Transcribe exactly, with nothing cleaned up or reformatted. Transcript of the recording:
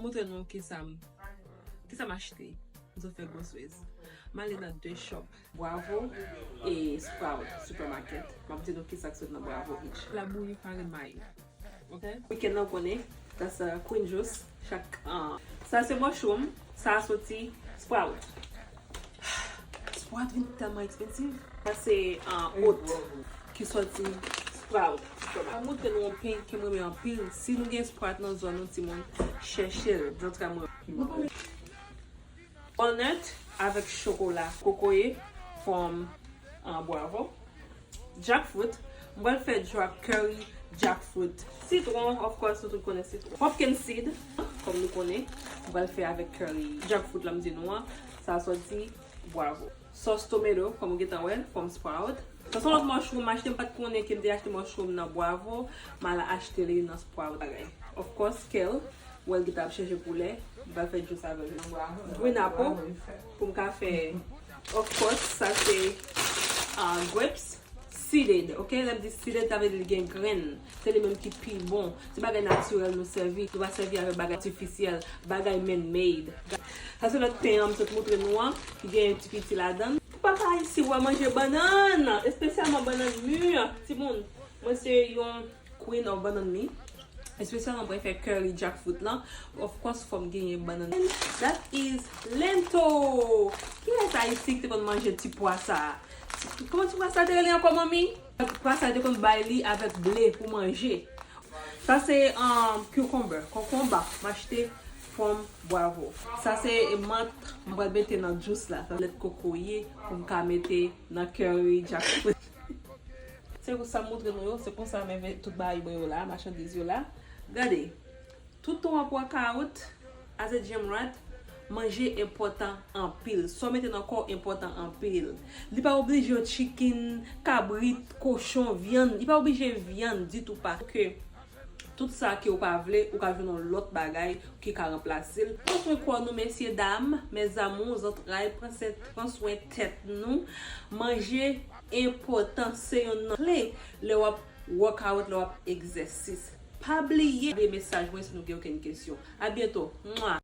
Montre nou kisa m, kisa m achte. M sot fè groceries. M ale nan de shop, Bravo e Sprouts Supermarket. M ap di nou kisa k sot nan Bravo each. Labouyi farin mayi. Ok? Weekend nan, w konnen, that's a queen juice. Chak, ah. Sa se mushroom, sa soti Sprout. Sprout vin tèlman expensive. Sa se, ah, ot ki soti Sprout. M ap montre nou yon peny ke m renmen anpil. Si nou gen Sprout nan zòn nou, timoun, chèche l. Zantray mwen. Walnut avèk chokola kokoye from, ah, Bravo. Jackfruit. M pral fè jack, curry jackfruit. Sitwon, of course, nou tout konnen sitwon. Pumpkin seed, kòm nou konnen. M pral fè avèk curry jackfruit la m di nou an. Sa soti Bravo. Sauce tomato, kòm ou gentan wè, from Sprout. Sa se yon lòt mushroom m achte, m pa t konnen ke m te achte mushroom nan Bravo. M al achte li nan Sprout bagay. Of course, kale. Ou wè l gentan ap chanje koulè. M pral fè juice avè l. Green apple, pou m ka fè, of course, sa se, ah, grapes seeded, ok? Lè m di seeded, sa vle di li gen grenn. Se li menm ki pi bon. Se bagay natirèl nou sèvi. Nou pa sèvi avèk bagay atifisyèl, bagay man-made. Sa se lòt pen an m sot montre nou an, ki gen ti piti ladan l. Pou papa isi, w a manje bannann, espesyalman bannann mi. Timoun, mwen se yon queen of bannann mi. Espesyalman mwen fè curry jackfruit lan. Of course, fò m genyen bannann. And that is lento. Kiyès ayiti ki te konn manje ti pwa sa a? Kòman ti pwa sa te rele ankò, manmi? Ti pwa sa te konn bay li avèk ble pou manje. Sa se, um, cucumber, konkonba, m achte from Bravo. Sa se mant, m pral mete nan juice la. Sa lèt kokoye pou m ka mete nan curry jackfruit. Se pou sa m montre nou yo, se konsa m enve tout bagay mwen yo la, machandiz yo la. Gade, tout tan w ap wè kawòt, as a gym rat, manje enpòtan anpil. Sa w mete nan kò w enpòtan anpil. Li pa oblije yon chicken, kabrit, kochon, vyann. Li pa oblije vyann ditou pa. Paske tout sa ke w pa vle, ou ka jwenn yon lòt bagay ki ka ranplase l. Pran swen kò nou, mesye dam, mes amours, zantray, pran swen, pran swen tèt nou. Manje enpòtan, se youn nan kle lè w ap workout, lè w ap egzèsis. Pa bliye, pa bliye mesaj mwen si nou gen okenn kesyon. A byento. Mwa.